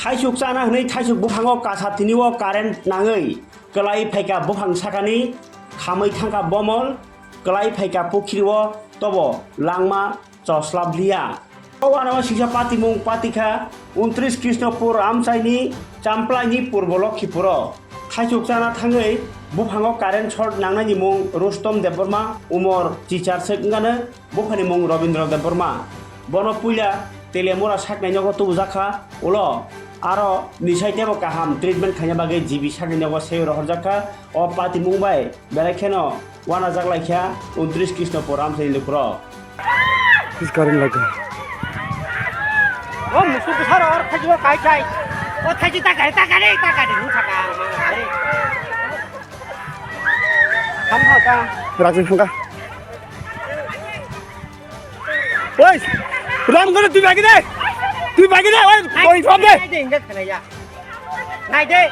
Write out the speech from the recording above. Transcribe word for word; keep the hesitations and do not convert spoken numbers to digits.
Thaisuk chana hwnwi thaisuk buphango kasa tini o current nangwi kwlai phaikha buphang sakani, khamwi thangkha bomol, kwlai phaikha pukhiri o tobo langma choslap liya. O uanao singsa patimung patikha untris Krishnopur amchaini Champlaini purbo Lokhipuro. Thaisuk chana thangwi buphango current short nangnaini mung Rustom Debbarma, umor chichar sek wngano, buphani mung Robindra Debbarma. Bono puila Telemura saknai nogo tubujakha, ulo aro nisai tebo kaham treatment khaina bagwi G B saknai nogo sewi rohorjakha. O patimung bai belai kheno uanajak laikha untris Krishnopur amchaini lukurok. Tis current lagha. O musu bwsaro or thaji o kai kai. O thaji ta kai, ta kai, ta kai, ta kai. Ham ha ka. Rajin hangka. Oi, ram gana tui bagi de. Tui bagi de, oi, oi, ram de. Nai de, nai de.